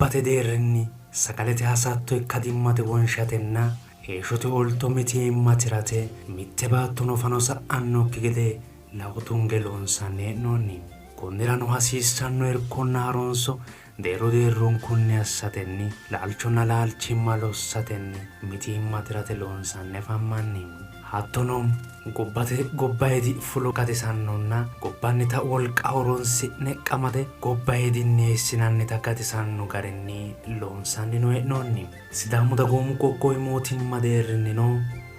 Gobbate deerrinni sagalete hasatto ikkadimmate wonshatenna heeshshote oolto mitiimma tirate mitte baattono fano sa'annokki gede lao tunge loonsanni hee'noonni. Konnirano hasiissanno irkonna harunso deerru deerrunkunni assatenni laalchonna laalchimma lossatenni mitiimma tirate loonsanni afammanni. Hattono gobbate gobbayidi fulo gatisannonna gobbannita wolqa horonsi'ne qamade gobbayidinni eessinannita gatisanno garinni loonsannino hee'noonni. Sidaamu dagoomu qoqqowi mootimma deerrinnino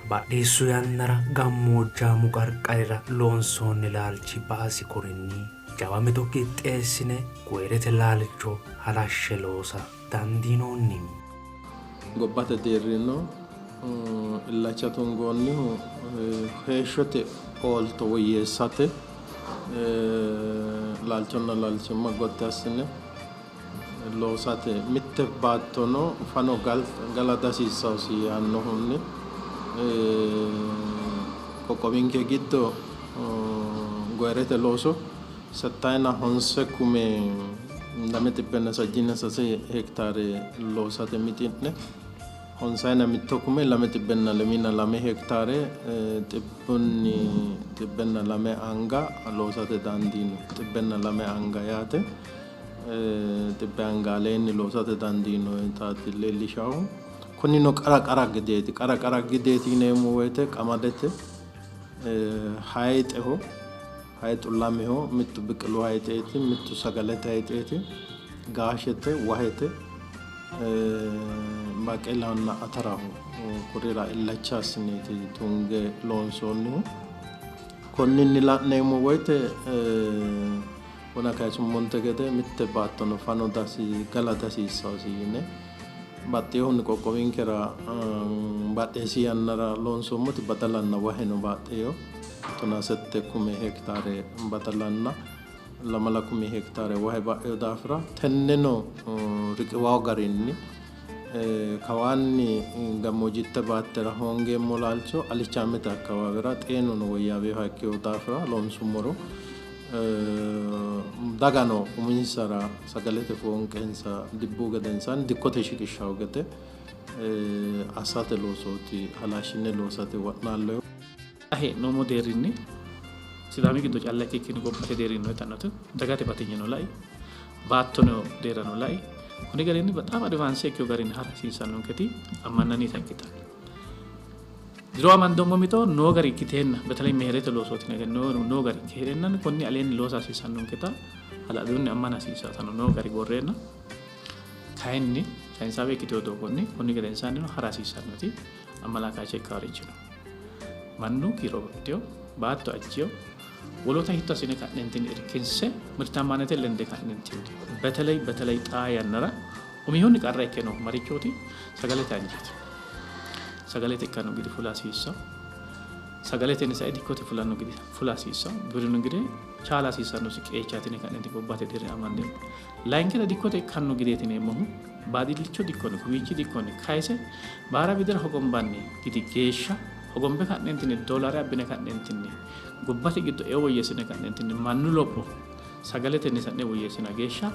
badheessu yannara gammoojjaamu qarqarira loonsoonni laalchi ba''asi korinni jawa mixo qixxeessine goyirete laalcho halashshe loosa dandiinoonni. Gobbate deerrinnino illacha tungoonnihu heeshshote oolto woyyeessate laalchonna laalchimma gotti assine loosate mitte baattono fano gala dihasiissannosi yaannohunni qoqqowinke giddo goyirete looso Settayina honse kume lame xibbenna sajjiina sase hektaare loosate mixi'ne honsayina mitto kume lame xibbenna lemiina lame hektaare xibbunni xibbenna lame anga loosate dandiino. Xibbenna lame anga yaate xibbe anga aleenni loosate dandiinotaati leellishaahu. Kunino qara qara gideeti. Qara qara gideeti yineemmo woyte qamadete, hayixeho, Hayixu lameho, mittu biqilu hayixeeti, mittu sagalete hayixeeti. Gaashete, wahete, baaqeelahonna ataraho kurira illacha assineeti tunge loonsoonnihu. Konninni la'neemmo woyte wona kayisummonte gede mitte baattono fano gala dihasiissannosi yine baxxinohunni qoqqowinkera badheessi yannara loonsoommoti badalanna waheno baxxino. Tonaa sette kume hektaare badalanna lamala kumi hektaare wahe ba'ino daafira tenneno riqiwawo garinni kawaanni gammoojjitte baattera hoongeemmo laalcho alichaamete akkawaawera xeenuno woyyaawinoha ikkino daafira loonsummoro dagano uminsara sagalete foonqensa dibbu gedensaanni dikkote shiqishshawo gede assate loosooti halashshine loosate wo'naalloonni. Xa hee'noommo deerrinni Sidaami giddo calla ikkikkinni gobbate deerrinnino yitannote dagate batinyeno lai, baattono deerrano lai, konni garinni bexaam advaanse ikkino garinni ha'ra hasiissannonketi ammannannita ikkitanno. Diro amandoommo mixo noo gari ikkiteenna betelay meherete loosooti noo gari ikke hee'reennanni konni aleenni loosa hasiissannonketa hala'ladunni ammana hasiissatano noo gari worreenna kayinni sayinsaawe ikkitino doogonni konni gedensaannino ha'ra hasiissannoti amalakaache ikkaarichi no. Mannu kiiro baxxino, baatto ajjino, woloota hiitto assine ka'neentinni irkinse mirtaammanete lende ka'neentinni beteley beteley xaa yannara umihunni qarra ikke noohu marichooti? Sagalete anjeeti. Sagalete ikkanno gidi fula hasiissanno. Sagaletenni sae dikkote fulanno gidi fula hasiissanno. Giwirinnu gide chaala hasiissannosi qeechaati yine ka'neenti gobbate deerrinni amandeemmo. Layinkita dikkote ikkanno gideeti yineemmohu baadillicho dikkonni kowiichi dikkonni kayise baara widira hogombanni gidi geeshsha hogombe ka'neentinni doolaare abbine ka'neentinni gobbate giddo eo woyyeessine ka'neentinni mannu lopho sagaletenni sa'ne woyyeessina geeshsha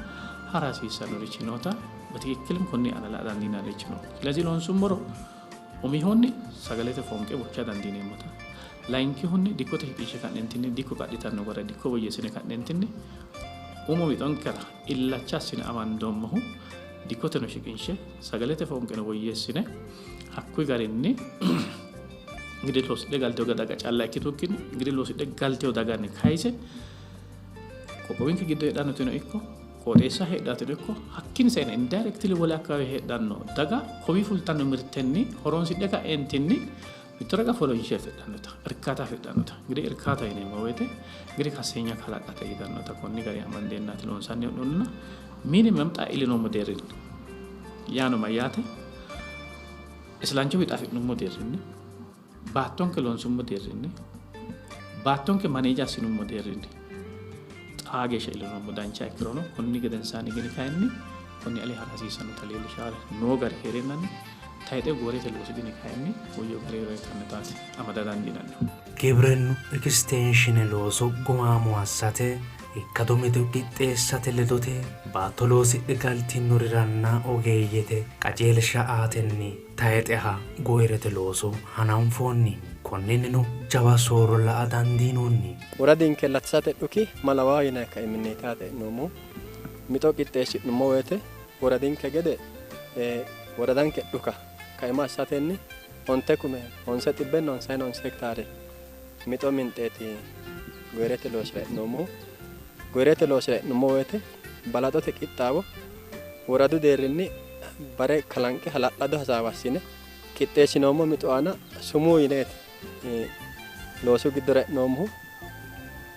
hara hasiissannorichi noota batikikkilm konni aana la'a dandiinannirichi no. ስለዚህ loonsummoro umihunni sagalete foonqe bocha dandiineemmota layinkihunni dikkote shiqinshe ka'neentinni dikko qadhitanno gara dikko woyyeessine ka'neentinni umo mixonkera illacha assine amandoommohu dikkoteno shiqinshe sagalete foonqeno woyyeessine hakkuyi garinni gide loosidhe galtino daga calla ikkitukkinni gide loosidhe galtino daganni kayise qoqqowinke giddo heedhannotino ikko qooxeessa heedhatino ikko hakkiinni saeno indirectly wole akkawawe heedhanno daga kowi fultanno mirtenni horonsidhe ka'eentinni mitto raga fooliishsho afidhannota irkata afidhannota እንግዲህ እርካታ yineemmo woyte እንግዲህ kasseenya kalaqate yitannota konni gari amandeennaati loonsanni hee'noonnina minimum xa iillinoommo deerrinni yaano mayyaate isilancho wixa afi'nummo deerrinni baattonke loonsummo deerrinni baattonke maneeja assinummo deerrinni xaa geeshsha iillinoommo dancha ikkirono konni gedensaanni gini kayinni konni ale hara hasiissannota leellishaare noo gari hee'reennanni tayxe goorete loosi gini kayinni woyyo gari hee'reennataati amada dandiinannihu. Gibrinnu ekisteenshine looso gumaamo assate Ikkado mixo qixxeessate ledote baatto loosidhe galtinoriranna ogeeyyete qajeelsha aatenni tayxeha goyirete looso hananfoonni. Konninnino jawa soorro la''a dandiinoonni. Woradinke latisate dhuki malawa yinanni kaiminniiti yaate e'noommohu. Mixo qixxeessi'nummo woyte woradinke gede woradanke dhuka kaima assatenni 9,959 hektaare mixo minxeeti goyirete loosira e'noommohu. Goyirete loosira e'nummo woyte balaxote qixxaawo woradu deerrinni bare kalanqe hala'lado hasaawa assine qixxeessinoommo mixo aana sumuu yineeti loosu giddora e'noommohu.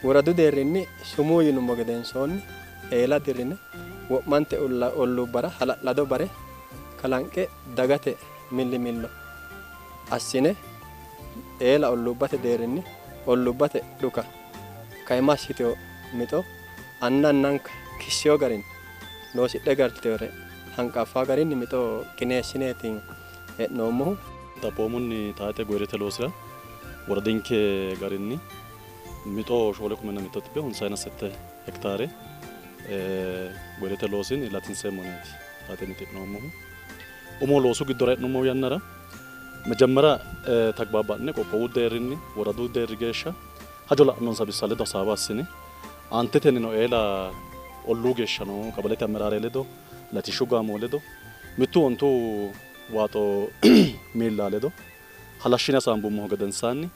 Woradu deerrinni sumuu yinummo gedensoonni eela dirrine wo'mante olluubbara hala'lado bare kalanqe dagate millimillo assine eela olluubbate deerrinni olluubbate dhuka kaima assiteyo mixo anna annanka kisseyo garinni loosidhe galteyore hanqaffawo garinni mixo qineessineeti e'noommohu. Xaphoomunni tayxe goyirete loosira woradinke garinni mixo 4,158 hektaare goyirete loosinni latinseemmo yineeti tayxe mixi'noommohu. Umo loosu giddora e'nummo yannara መጀመሪያ ተግባባን qoqqowu deerrinni woradu deerri geeshsha hajo la'annonsa bissa ledo hasaawa assine aantetennino eela olluu geeshsha noo qabalete ammeraare ledo latishshu gaamo ledo mittu ontu waaxo miilla ledo halashshine hasaambummohu gedensaanni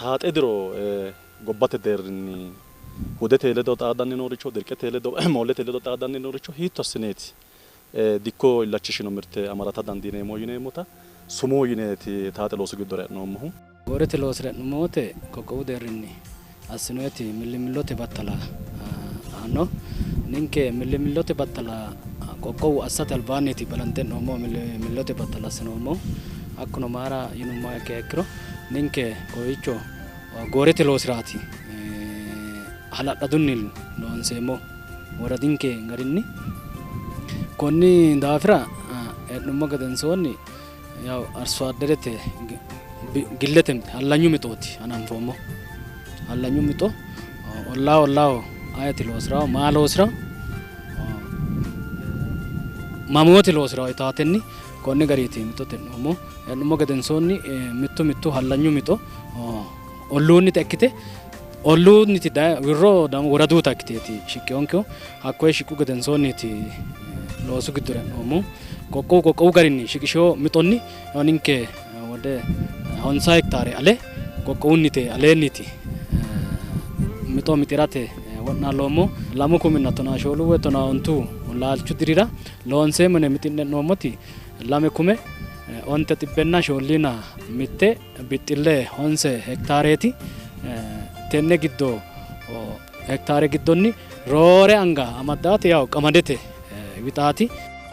taaxe diro gobbate deerrinni hudete ledo xaadanni nooricho dirqete ledo moollete ledo xaadanni nooricho hiitto assineeti dikko illachishino mirte amarata dandiineemmo yineemmota sumuu yineeti taaxe loosu giddora e'noommohu. Goyirete loosira e'nummo woyte qoqqowu deerrinni assinoyeti millimillote battala aanno. Ninke millimillote battala qoqqowu assate albaanniiti balanxe e'noommohu millimillote battala assinoommohu. Hakkuno mayira yinummoha ikkiha ikkiro ninke kowiicho goyirete loosiraati hala'ladunni loonseemmo woradinke garinni. Konni daafira e'nummo gedensoonni yaw arso adderete gillete hallanyu mixooti hananfoommo. Hallanyu mixo ollaa ollaaho ayeeti loosirawo maa loosirawo mamooti loosirawo yitaatenni konni gariiti mixote e'noommo. E'nummo gedensoonni mittu mittu hallanyu mixo olluunnita ikkite olluunniti wirro woraduuta ikkiteeti shiqqiyonkehu. Hakkoye shiqqu gedensoonniiti loosu giddora e'noommo. Qoqqowu qoqqowu garinni shiqishiyo mixonni ninke wode 50 hektaare ale qoqqowunnite aleenniti mixo mixirate wo'naalloommo. 2014 woy 12 laalchu dirira loonseemmo yine mixi'ne e'noommoti 2,941 bixxille 9 hektaareeti. Tenne giddo hektaare giddonni roore anga amaddaate yaw qamadete wixaati.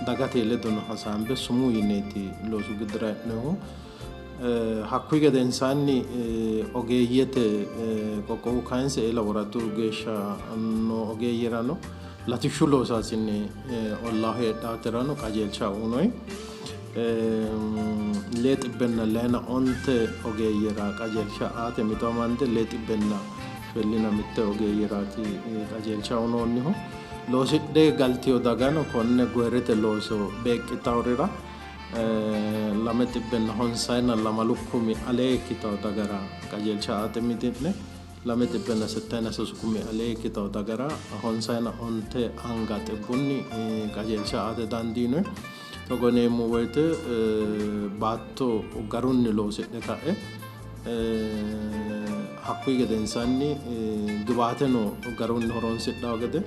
Dagate ledono hasaambe sumuu yineeti loosu giddora e'noommohu. Hakkuyi gedensaanni ogeeyyete qoqqowu kayinse eela woradu geeshsha noo ogeeyyerano latishshu loosaasine ollaaho heedhaaterano qajeelsha unoyi. 295 ogeeyyera qajeelsha aate mixo amande 241 ogeeyyeraati qajeelsha unoonnihu. Loosidhe galtiyo dagano konne goyirete looso beeqqitawurira 252 alee ikkitawo dagara qajeelsha aate mixi'ne 263 alee ikkitawo dagara 59 anga xibbunni qajeelsha aate dandiinoyi. Togo yineemmo woyte baatto garunni loosidhe ka'e hakkuyi gedensaanni gibaateno garunni horonsidhawo gede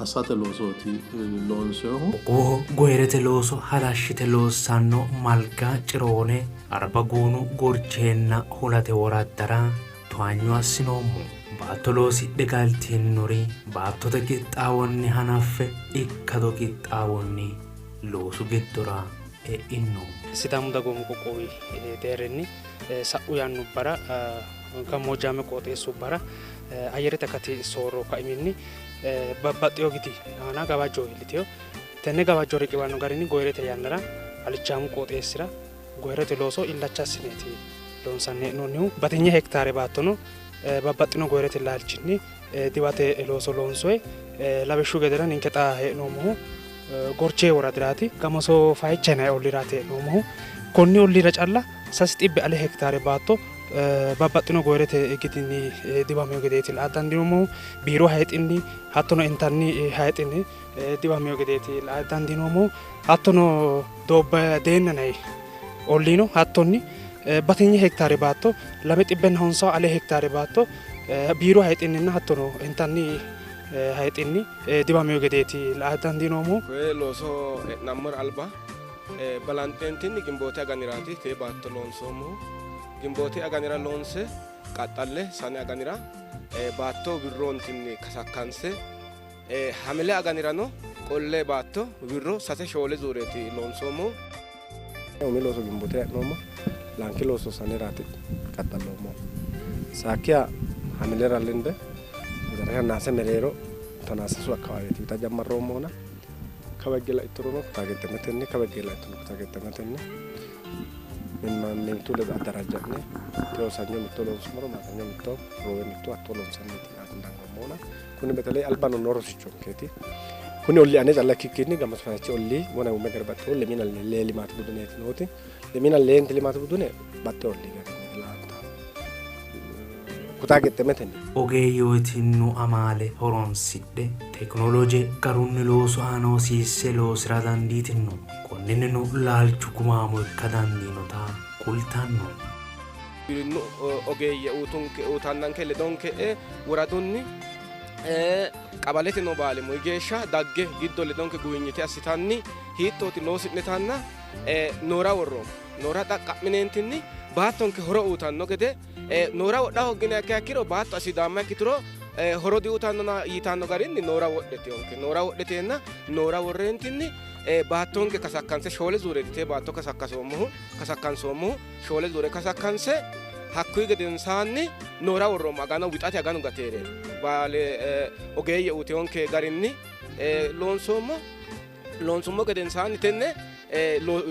assate loosooti loonsehu. Qoqqowoho goyirete looso halashshite loossanno Malga, Ciroone, Arbagoonu, Gorcheenna Hulate woraddara towaanyo assinoommo. Baatto loosidhe galtinnori baattote qixxaawonni hanaffe ikkado qixxaawonni loosu giddora e'ino. Sidaamu dagoomu qoqqowi deerrinni sa'u yannubbara gammoojjaame qooxeessubbara ayyerete akati soorro kaiminni babbaxxeyo gidi aana gawajjo iilliteyo. Tenne gawajjo riqiwanno garinni goyirete yannara alichaamu qooxeessira goyirete looso illacha assineeti loonsanni hee'noonnihu. Batinye hektaare baattono Babbaxxino goyirete laalchinni diwate looso loonsoyi. Lawishshu gedera ninke xa hee'noommohu Gorchee woradiraati. Gamoso Fayicha yinanni olliraati hee'noommohu. Konni ollira calla 300 ale hektaare baatto babbaxxino goyirete gidinni diwamino gedeeti la''a dandiinoommohu. Biiru hayixinni hattono intanni hayixinni diwamino gedeeti la''a dandiinoommohu. Hattono doobba deenna yinanni olliino hattonni batinye hektaare baatto 250 ale hektaare baatto biiru hayixinninna hattono intanni hayixinni diwamino gedeeti la''a dandiinoommohu. Koye looso e'nammora alba balanxeentinni Gimboote aganiraati tee baatto loonsoommohu. Gimboote aganira loonse qaxxalle sane aganira baatto wirroontinni kasakkanse Hamile aganirano qolle baatto wirro 3 4 zuureeti loonsoommohu. Umi looso Gimboote e'noommo, laanki looso saneraati qaxxalloommohu. Saakkiya Hamilera lende መጨረሻ ናሴ mereero ተናሰሱ አካባቢቲ ተጀመረውመሆነ ከበጌ laitturono kutagetemetenni ከበጌ laitturono kutagetemetenni mimmitu ledo addaraajja'ne tewo sanyo mitto loonsummoro maasanyo mitto roowe mitto hatto loonsanniiti dangoommohuna kuni beteley albano noo rosichonkeeti. Kuni olli ane calla ikkikkinni Gamoso Fayichi olli wona ume gari baxxewo lemina lee limaati buduneeti nooti lemina leenti limaati budune baxxewo olli garinni la''anta kutagetemetenni. Ogeeyye uyitinno amaale horonsidhe tekinoloje garunni loosu aana hosiisse loosira dandiitinno. Konninnino laalchu gumaamo ikka dandiinota kultanno. Giwirinnu ogeeyye uyitannanke ledonke woradunni qabalete noo baalimuyi geeshsha dagge giddo ledonke guwinyite assitanni hiittooti loosi'netanna noora worroommo. Noora xaqqa'mineentinni baattonke horo uyitanno gede noora wodha hoogginiha ikkiha ikkiro baatto asidaamma ikkituro horo diuyitannona yitanno garinni noora wodheteyonke. Noora wodheteenna noora worreentinni baattonke kasakkanse 4 zuureeti tee baatto kasakkansoommohu 4 zuure kasakkanse hakkuyi gedensaanni noora worroommo agano wixate aganu gateere baale ogeeyye uyiteyonke garinni loonsoommo. Loonsummo gedensaanni tenne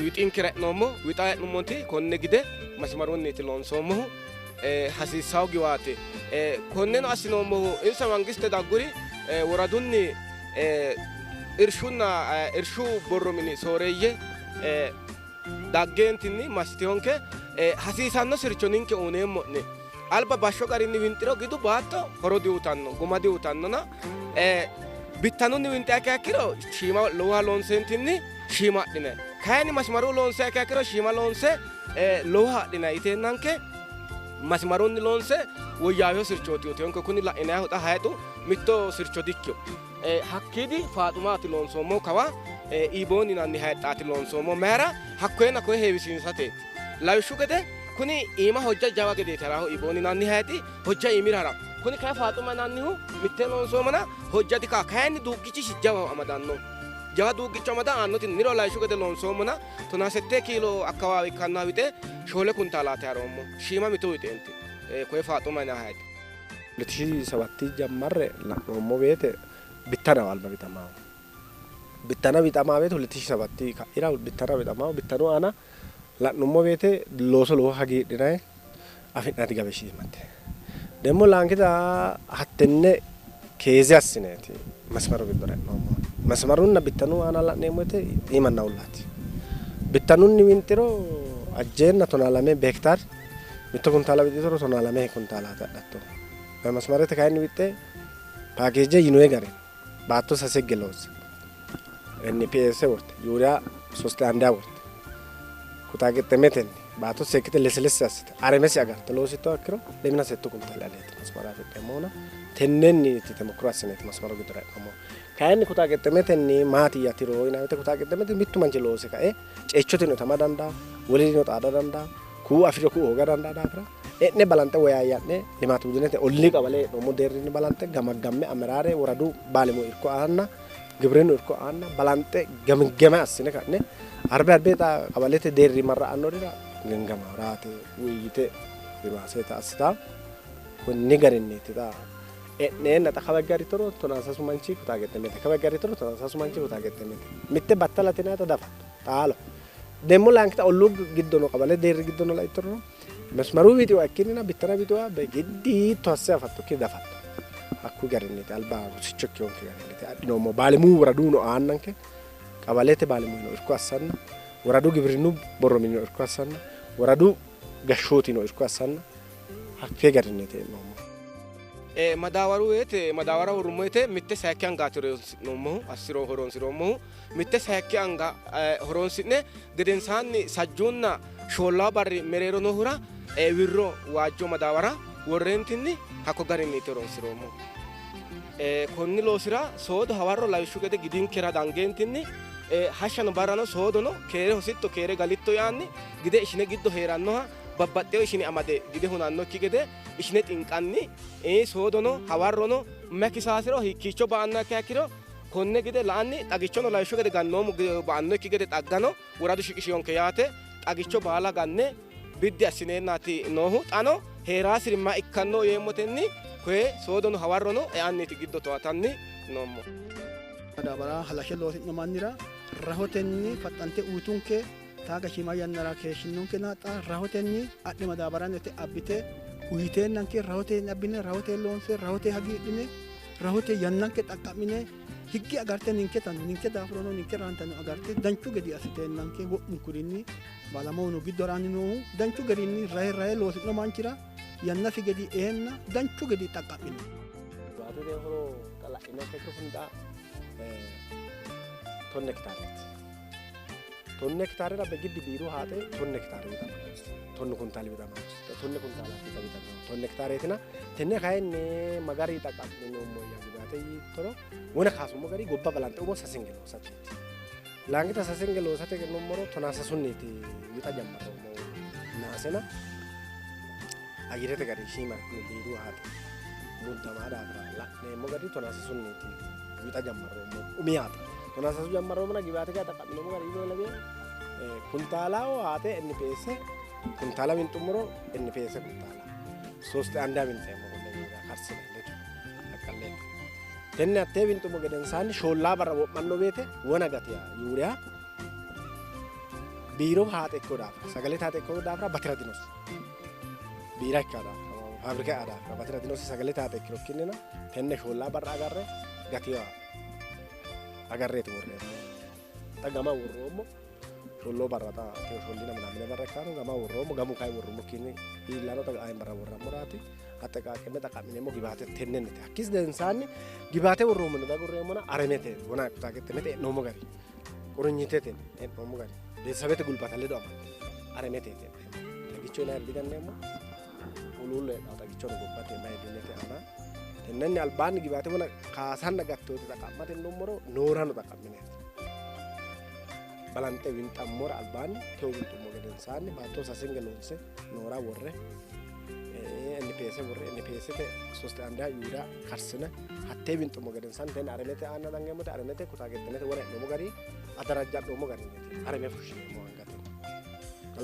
wixinkera e'noommo. Wixa e'nummonti konne gide masimarunniiti loonsoommohu. Hasiissawo giwaate. Konneno assinoommohu insa mangiste dagguri woradunni irshunna irshu borro mini sooreeyye daggeentinni massiteyonke hasiisanno sircho ninke uuneemmo'ne. Alba bashsho garinni winxiro gidu baatto horo diuyitanno, guma diuyitannona bittanunni winxiha ikkiha ikkiro shiima lowoha loonseentinni shiima adhinanni. Kayinni masimaru loonseha ikkiha ikkiro shiima loonse lowoha adhinanni yiteennanke masimarunni loonse woyyaaweho sirchooti uyiteyonke. Kuni la'inannihu xa hayixu mitto sircho dikkino. Hakkiidi faaxumaati loonsoommohu kawa Iibooni yinanni hayixxaati loonsoommohu. Mayira hakkoyenna koye heewisiinsateeti. Lawishshu gede kuni iima hojja jawa gedeeti harahu Iibooni yinanni hayixi hojja iimira harahu. Kuni kayi faaxuma yinannihu mitte loonsoommona hojja dika kayinni duuggichisi jawaho amadanno. Jawa duuggicho amada aannoti niro lawishshu gede loonsoommona 18 kiilo akkawaawi ikkannoha wixe 4 kuntaalaati haroommo. Shiima mito wixeenti koye faaxuma yinanni hayixi. 2007 jammarre la'noommo woyte bittanaho alba wixamaho. Bittana wixamaa woyte 2007 ka'ira bittana wixamaho. Bittanu aana la'nummo woyte looso lowo hagiidhinayi afi'nanniti gawe shiimate. Demmo laankita hattenne keeze assineeti masimaru giddora e'noommohu. Masimarunna bittanu aana la'neemmo woyte iimanna uullaati. Bittanunni winxiro ajjeenna 12 hektaar mitto kuntaala wixitoro 12 kuntaalaati adhatto. Masimarete kayinni wixxe paakeeje yinoyi garinni baatto sasegge loosse NPS worte yuuriya soste andiya worte kutaagexxemetenni baatto seekkite leselesse assite aremesi agarte loosittoha ikkiro lemina settu kuntaali aleeti masimara afi'neemmohuna tennenniiti temokkiro assineeti masimaru giddora e'noommohu. Kayinni kutaagexxemetenni maatiyya tiro yinanni woyte kutaagexxemete mittu manchi loose kae ceichoteno itama dandaa, wolirino xaada dandaa, kuu afiro kuu hooga dandaa daafira e'ne balanxe woyaayya'ne limaatu budunete ollii qabale hee'noommo deerrinni balanxe gamaggamme ameraare woradu baalimu irko aanna gibirinnu irko aanna balanxe gamgama assine ka'ne arbe arbe xa qabalete deerri marra'annorira gangama raate wuyyite ribaaseta assita konni garinniiti xa e'neenna xa kawa garitoro 13 manchi kutaagetemete kawa garitoro 13 manchi kutaagetemete mitte battalatinayta dafatto xaalo demmo laankita olluu giddono qabale deerri giddono laittorono Mesmaru wixiwa ikkinnina bittana wixiwa giddi hiitto asse afattokki dafatto. Hakkuyi garinniiti alba rosicho ikkinonke garinniiti adhinoommo. Baalemuu woraduno aannanke qabalete baalemuno irko assanna woradu gibirinnu borro minino irko assanna woradu gashshootino irko assanna hakkee garinniiti hee'noommo. Madaawaru woyte madaawara worrummo woyte mitte sayikki angaati horonsi'noommohu assiro horonsi'roommohu mitte sayikki anga horonsi'ne gedensaanni sajjuunna shoollawu barri mereero noohura wirro waajjo madaawara worreentinni hakko garinniiti horonsi'roommohu. Konni loosira soodo hawarro lawishshu gede gidinkera dangeentinni hashshano barrano soodono keere hositto keere galitto yaanni gide ishine giddo hee'rannoha babbaxxeyo ishine amade gide hunannokki gede ishine xinqanni soodono hawarrono makisaasiro hiikkiicho ba'anno ikkiro konne gide la'anni xagichono lawishshu gede gannoommo ba'annokki gede xaggano woradu shiqishiyonke yaate xagicho baala ganne biddi assineennaati noohu xano heeraasiri ma ikkanno yeemmotenni koye soodono hawarrono eanniiti giddo towatanni noommo. Madaabara halashe loosi'no mannira rahotenni faxxante uyitunke taaga shiima yannara keeshshinnonke xa rahotenni adhe madaabaranete abbite uyiteennanke rahotenni abbine rahote loonse rahote hagiidhine rahote yannanke xaqqa'mine higge agarte ninketano ninke daafurono ninke raantano agarte danchu gedi assiteennanke wo'munkurinni baalamohuno giddo haranni noohu danchu garinni rahe rahe loosi'no manchira yannasi gedi eenna danchu gedi xaqqa'mino. Baattote horo xa la'inanke ikkiro kuni xa tonne hekitaareeti. Tonne hekitaarera begiddi biiru haate tonne hekitaare wixamanno. Tonnu kuntaali wixamanno. Tonne kuntaalaati wixamanno. Tonne hekitaareetina tenne kayinni magari xaqqa'minoommo gibaate yiittoro wona kaasummo gari gobba balanxe umo sasenge loosateeti. Laangita sasenge loosate nummoro tonaa sasunniiti wixa jammarroommo naasena ayyirete gari shiima biiru haate muddamaa daafira la'neemmo gari tonaa sasunniiti wixa jammarroommo umi yaate. Tonaa sasu jammarroomona gibaate gaa xaqqa'minoommo gari labe kuntaalaho haate NPS kuntaala winxummoro NPS kuntaala ሶስት አንዳ winxeemmo konne yuuriya karsine ledo dhaqqalleeti. Tenne hattee winxummo gedensaanni shoollaa barra wo'manno beete wona gatiya yuuriya biiro haate ikkoo daafira sagale taate ikkoo daafira batira dinosi. Biira ikkaa daafira faabirika e'a daafira batira dinosi sagale taate ikkiro ikkinnina tenne shoollaa barra agarre gatiya agarreeti worreemmo. Xa gama worroommo sholloo barra xa shollina ምናምን barra ikkaano gama worroommo gamu kayi worrummokkinni iillano xa ayin barra worrammoraati hatte qaaqqemme xaqqa'mineemmo gibaate tennennite hakkis gedensaanni gibaate worroommono dagurreemmona aremete wona kutaagettemete e'noommo gari qurinyitete e'noommo gari beetesabete gulbata ledo amadde aremeteeti e'neemmo xagicho yinayiri diganneemmo huluullo heedhawo xagichono gobbate mayidinete aana tennenni albaanni gibaate wona kaasanna gattooti xaqqa'mate nummoro noorano xaqqa'mineeti. Balanxe winxammora albaanni teo winxummo gedensaanni baatto sasenge loonse noora worre NPS worre NPS-te ሶስት አንዳ ዩሪያ karsine hattee winxummo gedensaanni tenne aremete aana dangeemmote aremete kutaagettemete wona e'noommo gari adarajja'noommo garinniiti areme fushshineemmo angate.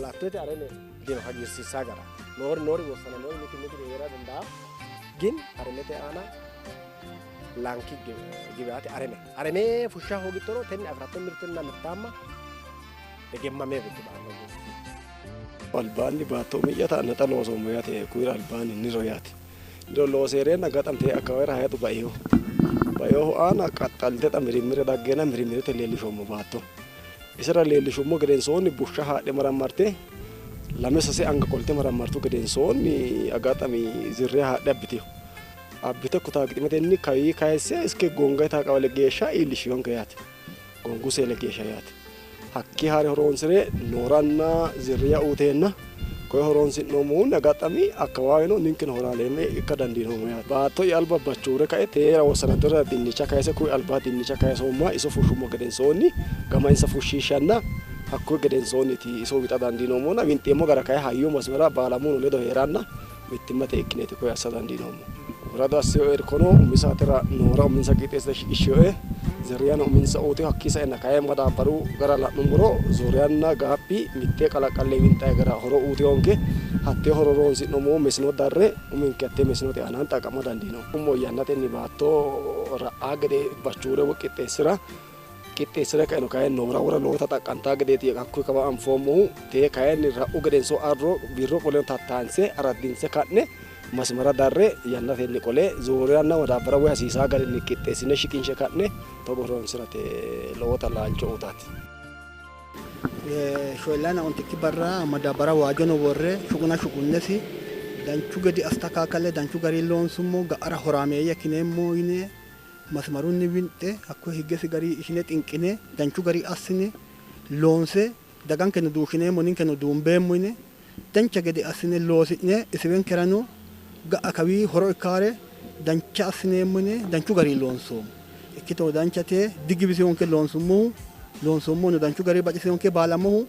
Laattote areme dino hagiirsiissaa gara noori noori wossana noori miti miti heera dandaa gin aremete aana laanki gibaate areme areme fushsha hoogittoro tenne afiratto mirtinna mirtaamma egemmamee bitti ba'anno. Albaanni baatto umi'yata anna xa loosoommo yaate kuyira albaanni niro yaate. Niro looseereenna gaxamte akkawaawera hayixu baeho. Baehohu aana qaxxalte xa mirimmire daggeenna mirimirete leellishoommo baatto. Isera leellishummo gedensoonni bushsha haadhe marammarte lame sase anga qolte marammartu gedensoonni agaxami zirre haadhe abbiteho. Abbite kutaagiximetenni kawii kayisse iske gonga qabale geeshsha iillishiyonke yaate. Gongu seele geeshsha yaate. Hakki haare horonsire nooranna zirriya uuteenna koye horonsi'noommohunni agaxami akkawaaweno ninkeno horaaleemme ikka dandiinoommo yaate. Baatto alba bachuure kae teera wossanattora dinnicha kayise kuyi alba dinnicha kayisoommoha iso fushshummo gedensoonni gama insa fushshiishanna hakkuyi gedensoonniti iso wixa dandiinoommona winxeemmo gara kaye hayyo masmara baalamuno ledo heeranna mittimmate ikkineeti koye assa dandiinoommo. Woradu asseyo irkono umi saatera noora uminsa qixxeessite shiqishshiyoe zirriyano uminsa uute hakkii saenna kaye madaabbaru gara la'nummoro zuuriyanna gaappi mitte qalaqqalle winxayi gara horo uuteyonke hattee horo horonsi'noommohu mesino darre uminke hattee mesinote aanaan xaqqama dandiinoommo. Yannatenni baatto ra'aa gede bachuure woy qixxeessira Qixxeessine kaeno kayinni noora wora loota xaqqantaa gedeeti hakkuyi kawa anfoommohu tee kayinni ra'u gedenso arro birro qoleno tattaanse araddinse ka'ne masimara darre yannatenni qole zooriyanna madaabbara woy hasiisaa garinni qixxeessine shiqinshe ka'ne togo horonsirate lowota laalcho uutaati. Shoyillana ontikki barra madaabbara waajono worre shuquna shuqunnesi danchu gede astakaakale danchu gari loonsummo ga'ara horaameeyye ikkineemmo yine masimarunni winxe hakko higgesi gari ishine xinqine danchu gari assine loonse dagankeno duushineemmo ninkeno duumbeemmo yine dancha gede assine loosi'ne isiwenkerano ga'a kawii horo ikkaare dancha assineemmo yine danchu gari loonsoommo. Ikkito danchate digibisionke loonsummohu loonsommono danchu gari bacisionke baalammohu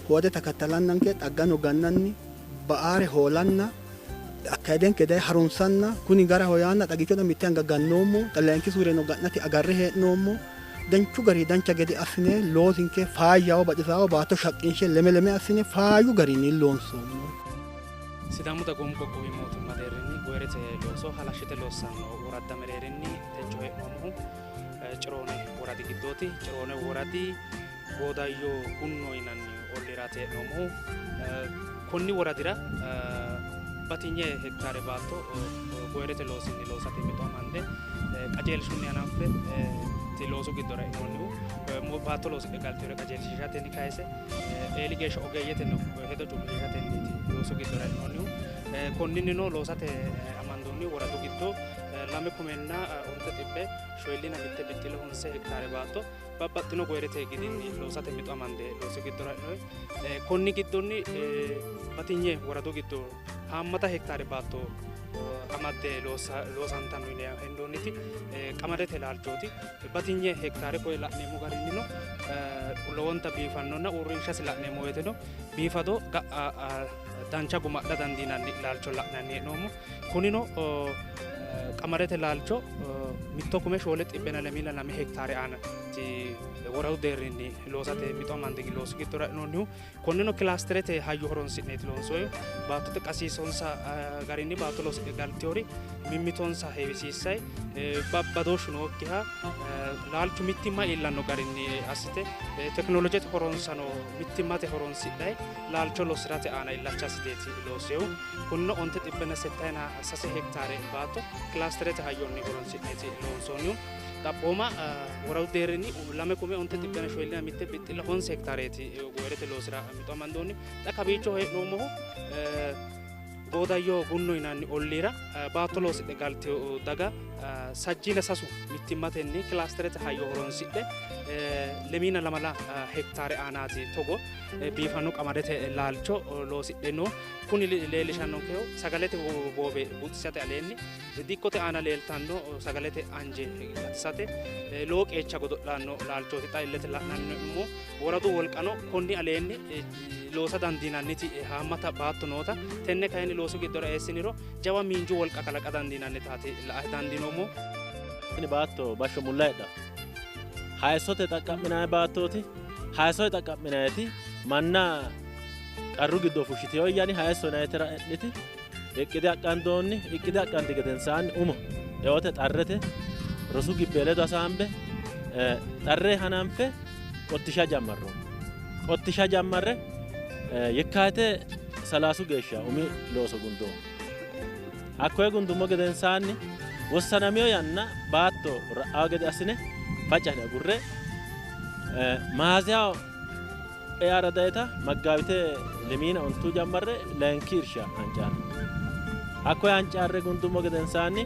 hoode takatalannanke xaggano gannanni ba'aare hoolanna akkayidenke daye harunsanna kuni garaho yaanna xagichono mitte anga gannoommo xallayinki suureno ga'nate agarre hee'noommo danchu gari dancha gede assine loosinke faayyaho baxisaho baatto shaqqinshe leme leme assine faayyu garinni loonsoommo. Sidaamu dagoomu qoqqowi mootimma deerrinni goyirete looso halashshite loossanno woradda mereerinni techo hee'noommohu Ciroone woradi giddooti. Ciroone woradi Goodayyo Gunno yinanni olliiraati hee'noommohu. Konni woradira batinye hektaare baatto goyirete loosinni loosate mixo amande qajeelshunni hananfe loosu giddora e'noonnihu baatto loosidhe galtinore qajeelshiishatenni kayise eeli geeshsha ogeeyyeteno hedo cu'mishiishatenniiti loosu giddora e'noonnihu. Konninnino loosate amandoonni woradu giddo 2,091.5 hektaare baatto babbaxxino goyirete gidinni loosate mixo amande loosu giddora e'noonni. Konni giddonni batinye woradu giddo haammata hektaare baatto amadde loosantanno yine hendoonniti qamadete laalchooti. Batinye hektaare koye la'neemmo garinnino lowonta biifannonna uurrinshasi la'neemmo woyteno biifado ga'a dancha guma adha dandiinanni laalcho la'nanni hee'noommo. Kunino qamadete laalcho 1,402 hektaare aana woradu deerrinni loosate mixo amande loosu giddora e'noonnihu. Konneno kilaasterete hayyo horonsi'neeti loonsoonnihu. Baattote qasiisonsa garinni baatto loosidhe galtewori mimmitonsa heewisiissay babbadooshshu nookkiha laalchu mittimma iillanno garinni assite tekinoolojete horonsano mittimmate horonsidhay laalcho lossirate aana illacha assiteeti loossehu. Kunino 983 hektaare baatto kilaasterete hayyonni horonsi'neeti loonsoonnihu. Xaphooma woradu deerrinni 2,941.5 hektaareeti goyirete loosira mixo amandoonni. Xa kawiicho hee'noommohu Goodayyo Gunno yinanni olliira baatto loosidhe galtino daga 33 mittimmatenni kilaasterete hayyo horonsidhe 24 hektaare aanaati togo biifanno qamadete laalcho loosidhe no. Kuni leellishannonkehu sagalete boobe buuxisate aleenni dikkote aana leeltanno sagalete anje gatisate lowo qeecha godo'lanno laalchooti. Xa illete la'nanni hee'noommo woradu wolqano konni aleenni loosa dandiinanniti haammata baatto noota tenne kayinni loosu giddora eessiniro jawa miinju wolqa kalaqa dandiinannitaati la''a dandiinoommo. Tini baatto bashsho mulla heedhanno. Hayissote xaqqa'minanni baattooti. Hayissote xaqqa'minanniti manna qarru giddo fushshiteyo yanni hayisso yinannitera e'niti iqqide aqqandoonni. Iqqide aqqanti gedensaanni umo eote xarrete rosu gibbe ledo hasaambe xarre hananfe qottisha jammarroommo. Qottisha jammarre yekkaate 30 geeshsha umi looso gundoommo. Hakkoye gundummo gedensaanni wossanamiyo yanna baatto ra'awo gede assine facca agurre maaziyaho eara dayita maggaawite 29 jammarre layinki irsha hancaarre. Hakkoye hancaarre gundummo gedensaanni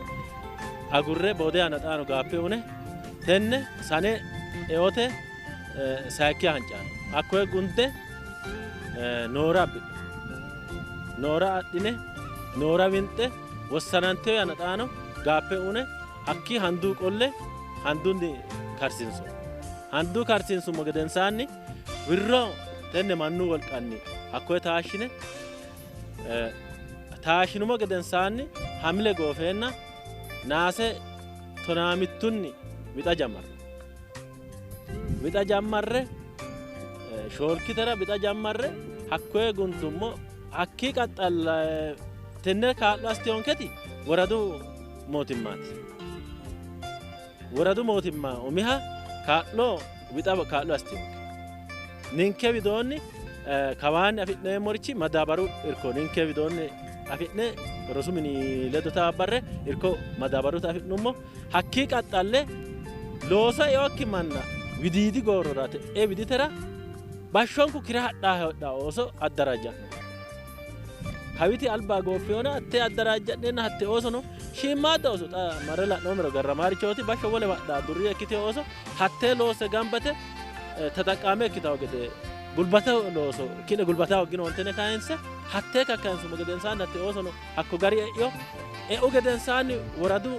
agurre boode yaana xaano gaappe une tenne sane eote sayikki hancaarre. Hakkoye gunde noora abbidhu. Noora adhine noora winxe wossananteyo yaana xaano gaappe une hakki handuu qolle handunni karsiinso. Handuu karsiinsummo gedensaanni wirro tenne mannu wolqanni hakkoye taashshine taashshinumo gedensaanni hamile goofeenna naase 15 wixa jammarre. Wixa jammarre shoolkitera wixa jammarre hakkoye gundummo hakki qaxxalla tenne kaa'lo assiteyonketi woradu mootimmaati. Woradu mootimma umiha kaa'lo wixa kaa'lo assitewonke. Ninke widoonni kawaanni afi'neemmorichi madaabaru irko ninke widoonni afi'ne rosu mini ledo taabbarre irko madaabaruta afi'nummo hakkii qaxxalle loosa eokki manna widiidi goorrora te'e widitera bashshonku kira hadhaa hodhaa ooso addarajja'no. Kawiti alba gooffeona hatte addarajja'neenna hatte oosono shiimmaadda ooso xa marre la'noomero garramaarichooti bashsho wole wadhaa durriya ikkite ooso hattee loose gambate ተጠቃሚ ikkitawo gede gulbata looso ki'ne gulbata hogginontene kayinse hattee kakkayinsumo gedensaanni hatte oosono hakko gari e'yo e'u gedensaanni woradu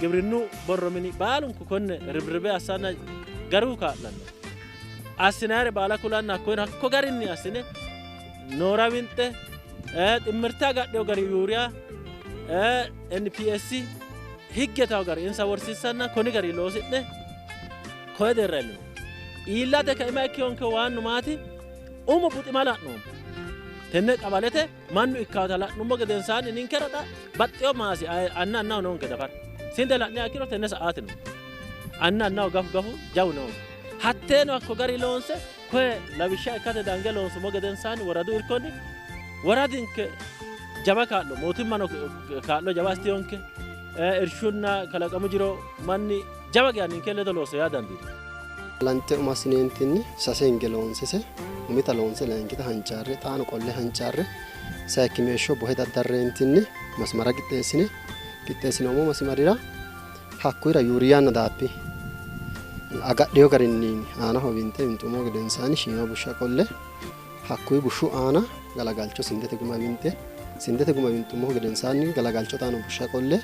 gibrinnu borro mini baalunku konne ribiribe assanna garu kaa'lanno assinayre baala kulanna hakkoyeno hakko garinni assine noora winxe ximmirte agadheyo gari yuuriya NPS higgetawo gari insa worsiissanna konni gari loosi'ne koye deerra iillino. Iillate kaima ikkeyonke waannu maati umo buxima la'noommo. Tenne qabalete mannu ikkaata la'nummo gedensaanni ninkera xa baxxeyo maasi anna annaho noonke dafara. Sinde la'niha ikkiro tenne sa'aati no. Anna annaho gafu gafu jawu noonke. Hatteeno hakko gari loonse koye lawishsha ikkate dange loonsummo gedensaanni woradu irkonni woradinke jawa kaa'lo mootimmano kaa'lo jawa assiteyonke irshunna kalaqamu jiro manni jawa geya ninke ledo looso yaa dandiino. Lante umo assineentinni sase hinge loonsese umita loonse layinkita hancaarre xaano qolle hancaarre sayikki meeshsho bohe daddarreentinni masmara qixxeessine qixxeessinoommo masmarira hakkuyira yuuriyaanna daappi agadheyo garinni aanaho winxe winxumo gedensaanni shiima bushsha qolle hakkuyi bushshu aana galagalcho sindete guma winxe sindete guma winxummohu gedensaanni galagalcho xaano bushsha qolle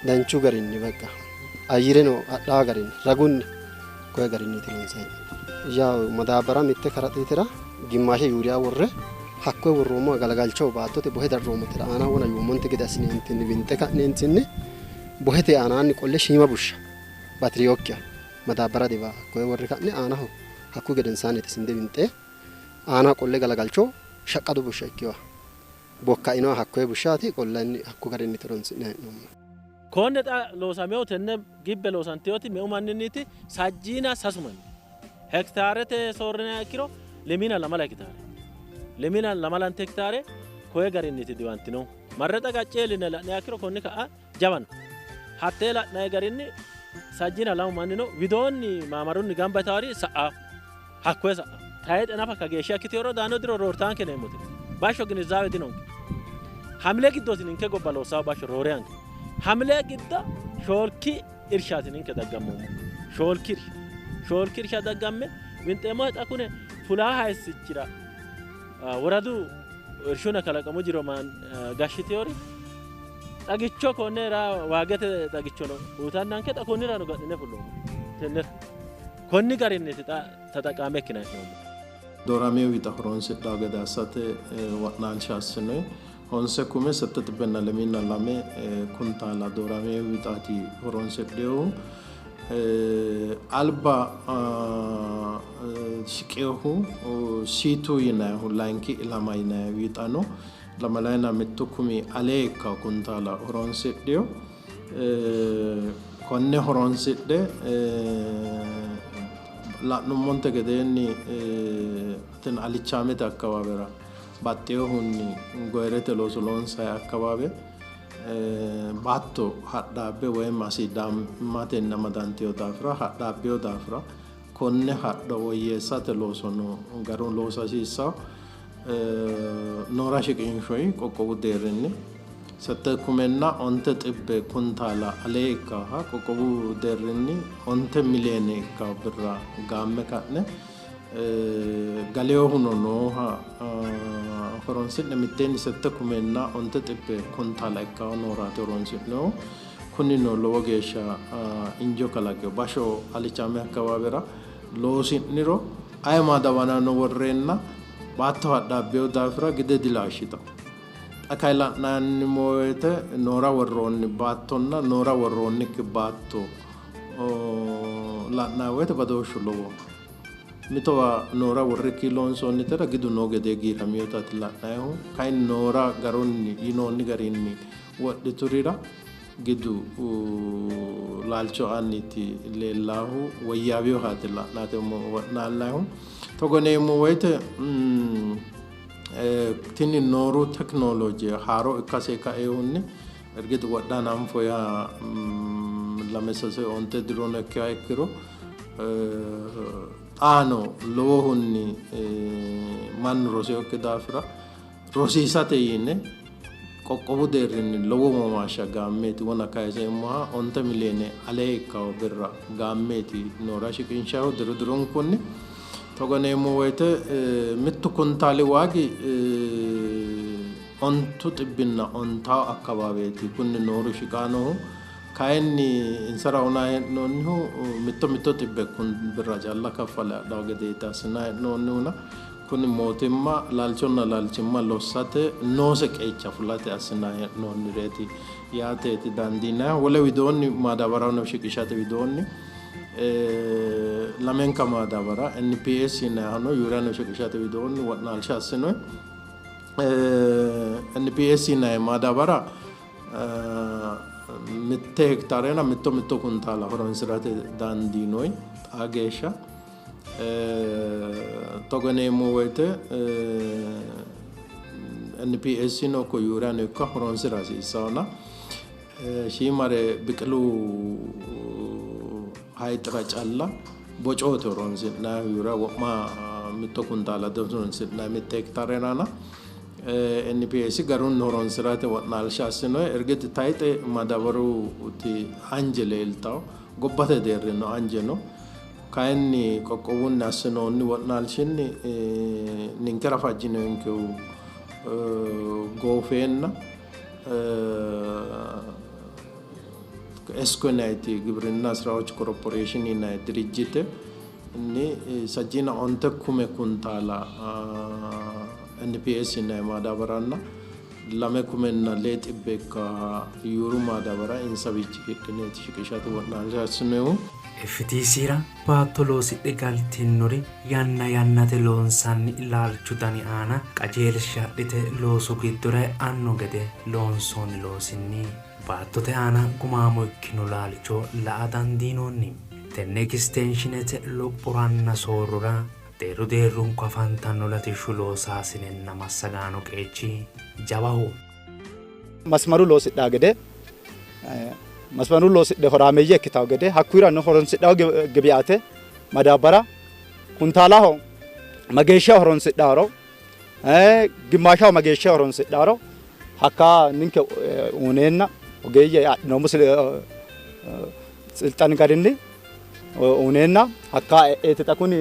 danchu garinni በቃ ayyireno adhaa garinni ragunni koye garinniiti loonsanni. Yaw madaabara mitte karaxiitira gimmaashe yuuriyaa worre hakkoye worroommo galagalcho baattote bohe darroommotera aana wona yuummonte gede assineentinni winxe ka'neentinni bohete aanaanni qolle shiima bushsha batiriyokkiha madaabara diba hakkoye worre ka'ne aanaho hakkuyi gedensaanniiti sinde winxe aana qolle galagalcho shaqqadu bushsha ikkiwa bokkainoha hakkoye bushshaati qollanni hakku garinniiti horonsi'nanni hee'noommo. Konne xa loosameyo tenne gibbe loosanteyoti meu manninniiti sajjiina sasu manni hektaarete soorrinayiha ikkiro lemina lamala hektaare lemina lamalante hektaare koye garinniiti diwantinohu marre xa qacce iilline la'niha ikkiro konni ka'a jawa no hattee la'nayi garinni sajjiina lamu manni no widoonni maamarunni gamba yitawori sa'a hakkoye sa'a tayixe nafa kageeshsha ikkiteyoro daanno diro roortaanke yineemmote bashsho ginizaawe dinonke hamile giddooti ninke gobba loossawo bashsho roore anke hamile giddo shoolki irshaati ninke daggammoommo shoolki irsha shoolki irsha daggamme winxeemmo xa kune fulaa hayisichira woradu irshuna kalaqamu jiro gashshiteyori xagicho konnera waagete xagichono uyitannanke xa konnirano ga'nine fulloommo tennera konni garinniiti xa ተጠቃሚ ikkinayi hee'noommo. Doorameyo wixa horonsidhawo gede assate wo'naalsha assinoyi honse kume sette xibbenna lemiina lame kuntaala doorameyo wixaati horonsidhinohu. Alba shiqinohu siitu yinayihu layinki ilama yinayi wixa no lamalayina mittu kumi alee ikkawo kuntaala horonsidhino. Konne horonsidhe la'nummonte gedeenni tini alichaamete akkawaawera baxxinohunni goyirete looso loonsayi akkawaawe baatto hadhaabbe woyim asiidaammatenni amadanteyo daafira hadhaabbeyo daafira konne hadho woyyeessate loosono garunni loosa hasiissawo noora shiqinshoyi qoqqowu deerrinni sette kumenna onte xibbe kuntaala alee ikkaaha qoqqowu deerrinni 9 miliyoone ikkawo birra gaamme ka'ne galeyohuno nooha horonsi'ne mitteenni sette kumenna onte xibbe kuntaala ikkawo nooraati horonsi'nohu. Kunino lowo geeshsha injo kalaqeyo basho alichaame akkawaawera loosi'niro aye madawanano worreenna baatto hadhaabbeyo daafira gide dilaashshitawo. Xa kayi la'nanni woyte noora worroonni baattonna noora worroonnikki baatto la'nanni woyte badooshshu lowoho. Mitowa noora worrikki loonsoonnitera gidu noo gede giiramiyotaati la'nayihu. Kayinni noora garunni yinoonni garinni wodhiturira Gidu laalcho aanniiti leellaahu woyyaaweyohaati la'nate wo'naallayihu. Togo yineemmo woyte tini nooru tekinolooje haaro ikkase kaehunni ergit wodha hananfo yaa 2 3 9 dirono ikkiha ikkiro xaano lowohunni mannu rosinokki daafira rosiisate yine qoqqowu deerrinni lowo womaashsha gaammeeti wona kayiseemmoha 9 miliyoone alee ikkawo birra gaammeeti noora shiqinshahu diru dirunkunni. Togo yineemmo woyte mittu kuntaali waagi 950 akkawaaweeti kunni nooru shiqaanohu. Kayinni insara uyinanni hee'noonnihu 1 1 birra calla kaffale adhawo gedeeti assinanni hee'noonnihuna kuni mootimma laalchonna laalchimma lossate noose qeecha fulate assinanni hee'noonnireeti yaateeti dandiinannihu. Wole widoonni maadabarano shiqishate widoonni lamenka maadabara NPS yinayihano yuuriyano shiqishate widoonni wo'naalsha assinoyi. NPS yinayi maadabara 1 hektaarena 1 1 kuntaala horonsirate dandiinoyi xaa geeshsha. Togo yineemmo woyte NPS no ikko yuuriyano ikko horonsira hasiissahona shiimare biqilu hayixira calla bocoote horonsi'nayihu yuuriya wo'ma 1 kuntaala horonsi'nayi 1 hektaarerana. NPS garunni horonsirate wo'naalsha assinoyi. Ergit tayixe madabaruti anje leeltawo gobbate deerrino anje no. Kayinni qoqqowunni assinoonni wo'naalshinni ninkera fajjinonkehu goofeenna ESCO yinayiti gibrinna sirawoch korporeeshinii yinayi dirijjite inni 39 kume kuntaala NPS yinayi maadabaranna 2,600 ikka yuuru maadabara insawiichi hidhineeti shiqishate wo'naalsha assinoyihu. FTCra baatto loosidhe galtinnori yanna yannate loonsanni laalchu dani aana qajeelsha adhite loosu giddora e'anno gede loonsoonni loosinni baattote aana gumaamo ikkino laalcho la'a dandiinoonni. Tenne ekisteenshinete lophoranna soorrora deerru deerrunku afantanno latishshu loosaasinenna massagaano qeechi jawaho. Masmaru loosidhaa gede masmaru loosidhe horaameeyye ikkitawo gede hakkuyirano horonsidhawo gibiate madaabara kuntaalaho mageeshsha horonsidhaaro gimmaashaho mageeshsha horonsidhaaro hakka ninke uuneenna ogeeyye adhinoommo silxan garinni uuneenna hakka e'eeti xa kuni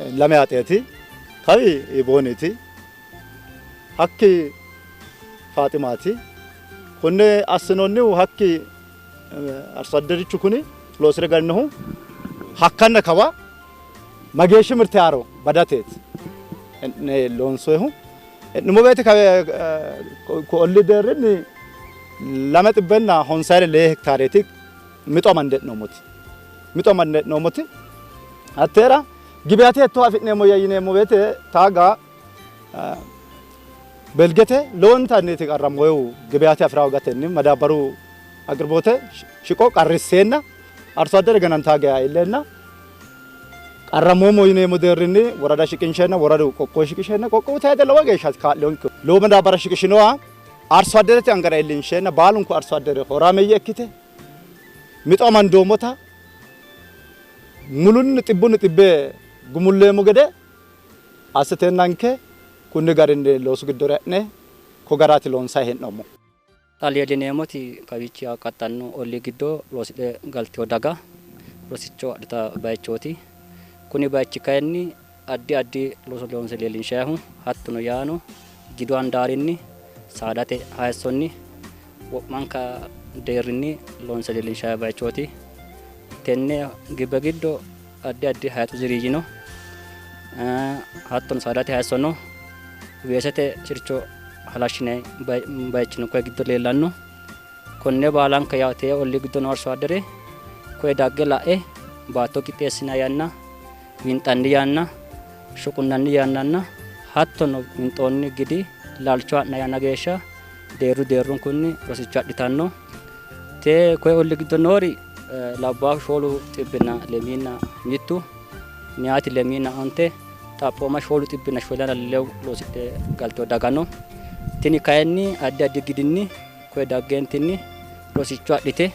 2 haxeeti kawi ibooniiti hakki Faaximaati. Konne assinoonnihu hakki arso adderichu kuni loosire galinohu hakkanna kawa mageeshshi mirte haaro badateeti loonsoyihu. E'nummo woyte olli deerrinni 254 hektaareeti mixo amande e'noommoti. Mixo amande e'noommoti hatteera gibiate hetto afi'neemmo yineemmo woyte taaga belgete lowontanniiti qarrammoyihu gibiate afira hoogatenni madaabaru aqirbote shiqo qarrisseenna arso addere ganantaa geya iilleenna qarrammoommo yineemmo deerrinni worada shiqinsheenna woradu qoqqowo shiqisheenna qoqqowu tayide lowo geeshsha kaa'liyonke lowo madaabara shiqishinoha arso adderete angara iillinsheenna baalunku arso addere horaameeyye ikkite mixo amandoommota mulunni 100% gumulleemmo gede assiteennanke kunni garinni loosu giddora e'ne ko garaati loonsayi hee'noommo. Xa leellineemmoti kawiichi qaxxanno olli giddo loosidhe galtino daga rosicho adhita bayichooti. Kuni bayichi kayinni addi addi looso loonse leellinshayihu hattono yaano gidu handaarinni saadate hayissonni wo'manka deerrinni loonse leellinshayi bayichooti. Tenne gibbe giddo addi addi hayixu ziriyyi no, hattono saadate hayisso no, weesete sircho halashshine bayichi no koye giddo leellanno. Konne baalanka yaate olli giddo noo arso addere koye dagge la'e baatto qixxeessina yanna, winxanni yanna, shuqunnanni yannanna hattono winxoonni gidi laalcho ha'na yanna geeshsha deerru deerrunkunni rosicho adhitanno. Te koye olli giddo noori labbaahu 701, meyaati 45, xaphooma 742 loosidhe galtino daga no. Tini kayinni addi addi gidinni koye daggeentinni rosicho adhite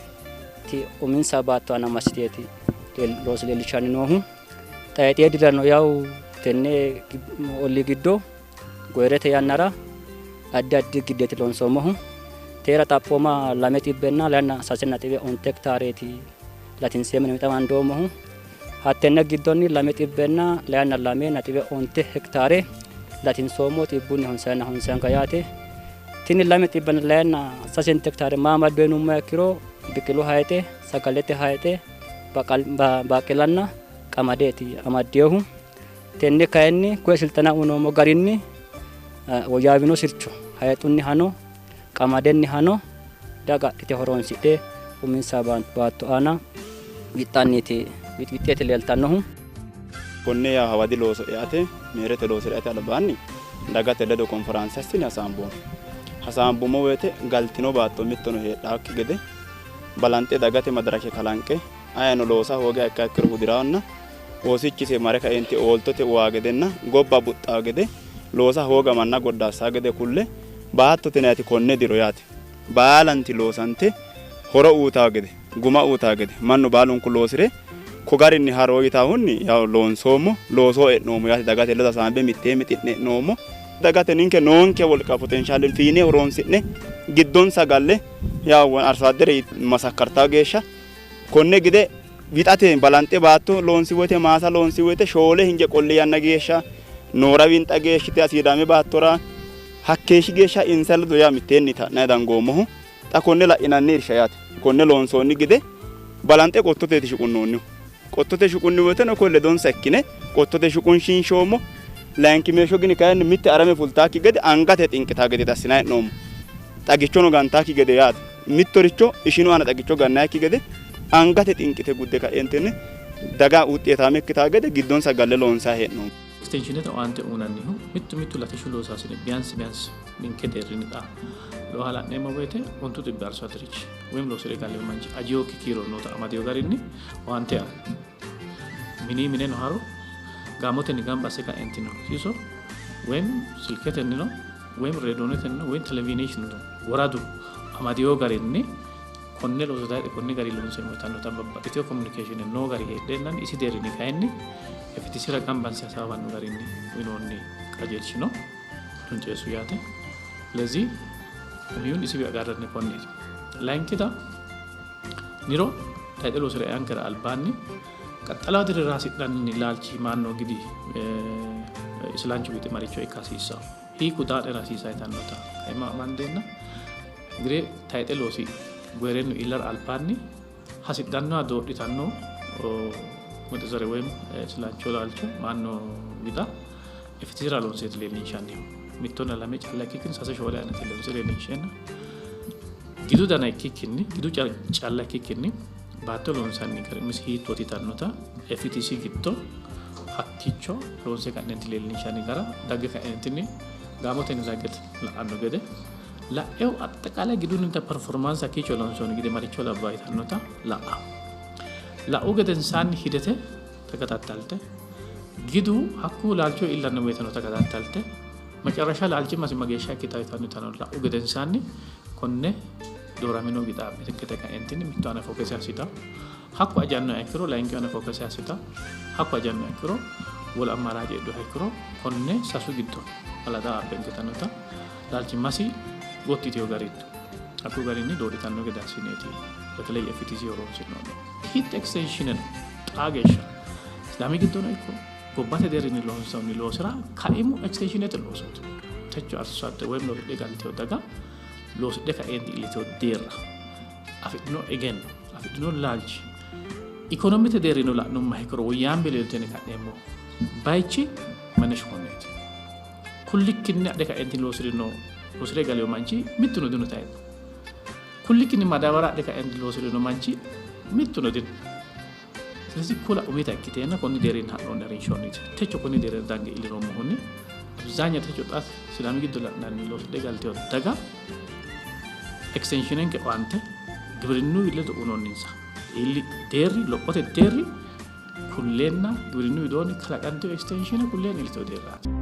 uminsa baatto aana massiteeti looso leellishshanni noohu. Xayixee dirano yawu tenne olli giddo goyirete yannara addi addi giddeeti loonsoommohu. Teera xaphooma 206.9 hektaareeti latinseemmo mixo amandoommohu. Hattenne giddonni 202.9 hektaare latinsoommo 150 yaate. Tini 206 hektaare maa amaddo yinummoha ikkiro biqilu hayixe, sagalete hayixe, baaqelanna qamadeeti amaddeehu. Tenne kayinni koye silxena uyinoommo garinni woyyaawino sircho hayixunnihano qamadennihano daga adhite horonsidhe uminsa baatto aana wixxanniiti wixxeeti leeltannohu. Konne yaa hawadi looso eate meerete looso eate albaanni dagate ledo konforaanse assine hasaamboommo. Hasaambummo woyte galtino baatto mittono heedhaakki gede balanxe dagate madarake kalanqe ayeno loosa hoogiha ikkiha ikkiro hudiranna oosichise mare kaenti ooltote uwaa gedenna gobba buxxaa gede loosa hooga manna goddaassaa gede kulle baattote naati konne diro yaate baalanti loosante horo uutaa gede guma uutaa gede mannu baalunku loosire ko garinni haroo yitaahunni yaw loonsoommo loosoo e'noommo yaate dagate ledo hasaambe mittee mixi'ne e'noommo. Dagate ninke noonke wolqa potenshaale fiine horoonsi'ne giddonsa galle yaw arso addere masakkartaa geeshsha konne gide wixate balanxe baatto loonsi woyte maasa loonsi woyte 4 hinge qolli yanna geeshsha noora winxa geeshshite asiidaame baattora hakkeeshshi geeshsha insa ledo yaa mitteenni ta'nayi dangoommohu. Xa konne la'inanni irsha yaate konne loonsoonni gide balanxe qottoteeti shuqunnoonnihu. Qottote shuqunni woyteno koye ledonsa ikkine qottote shuqunshiinshoommo. Layinkimeeshsho gini kayinni mitte arame fultaakki gede angate xinqitaa gede assinanni hee'noommo. Xagichono gantaakki gede yaate. Mittoricho ishinu aana xagicho gannayikki gede angate xinqite gudde ka'eentinni daga wuxxeetaame ikkitaa gede giddonsa galle loonsanni hee'noommo. Ekstenshinete owaante uynannihu mittu mittu latishshu loosaasine ቢያንስ ቢያንስ ninke deerrinni xa looha la'neemmo woyte 900 arso adderichi woyim loosire galino manchi ajiyokki kiiro noota amadeyo garinni owaante aanno. Mini mineno haro gaamotenni gamba asse kaentino siso woyim silketennino woyim reedoonetennino woyim televiyineeshinino woradu amadeyo garinni konne looso tayixe konni gari loonseemmo yitannota babbaxxiteyo komunikeeshine noo gari heedheennanni isi deerrinni kayinni FTC-ra gamba asse hasaawanno garinni uyinoonni qajeelshino tunceessu yaate. ስለዚህ umihunni isiwi agarranni konneeti. Layinkita niro tayixe loosira eankera albaanni qaxxalawo dirira hasi'nanni laalchi maanno gidi isilanchu wixi maricho ikka hasiissawo hiikku daadhera hasiisa yitannota kaima amandeenna gire tayixe loosi goyirennu iillara albaanni hasidhannoha doodhitanno ምርጥ ዘር ወይም isilancho laalcho maanno wixa FTC-ra loonseeti leellinshannihu. Mittonna lame calla ikkikkinni sase shoole ayinete loonse leellinsheenna gidu dana ikkikkinni gidu calla ikkikkinni baatto loonsanni gari umisi hiittooti yitannota FTC giddo hakkiicho loonse ka'neenti leellinshanni gara dagge ka'neentinni gaamotenni dagge la'anno gede la'ehu aጠቃላይ gidunnita performance hakkiicho loonsoonni gide maricho labbaa yitannota la'a. La'u gedensaanni hidete ተከታተልተ gidu hakku laalcho iillanno woyteno ተከታተልተ መጨረሻ laalchimmasi mageeshsha ikkitaa yitannotano la'u gedensaanni konne dooramino wixa ikkite ka'eentinni mittu aana fokese assitawo. Hakku ajannoha ikkiro layinki aana fokese assitawo. Hakku ajannoha ikkiro wolu ammaraaje heedhuha ikkiro konne sasu giddo balaxa abbe ikkitannota laalchimmasi gotti yiteyo garinni hakku garinni doodhitanno gede assineeti በተለይ FTC horonsi'noonni. Hiitti ekstenshineno xaa geeshsha Sidaami giddono ikko gobbate deerrinni loonsoonni loosira kaimu ekstenshinete loosooti. Techo arso adde woyim loosidhe galteyo daga loosidhe ka'eenti iilliteyo deerra afidhino egenno afidhino laalchi ikonomete deerrino la'nummoha ikkiro woyyaambe leeltene ka'neemmo bayichi manneshu konneeti. Kullikkinni adhe ka'eenti loosirino loosire galeyo manchi mittuno dino tayixe. Kullikkinni madaabara adhe ka'eenti loosirino manchi mittuno dino. ስለዚህ kula umita ikkiteenna konni deerrinni ha'noonni harinshonniiti. Techo konni deerrinni dange iillinoommohunni አብዛኛው techo xa Sidaami giddo la'nanni loosidhe galteyo daga ekstenshinenke owaante Gibirinnu ledo uyinoonninsa deerri lophote deerri kulleenna gibirinnu widoonni kalaqantino ekstenshiine kulleenna iillitino deerraati.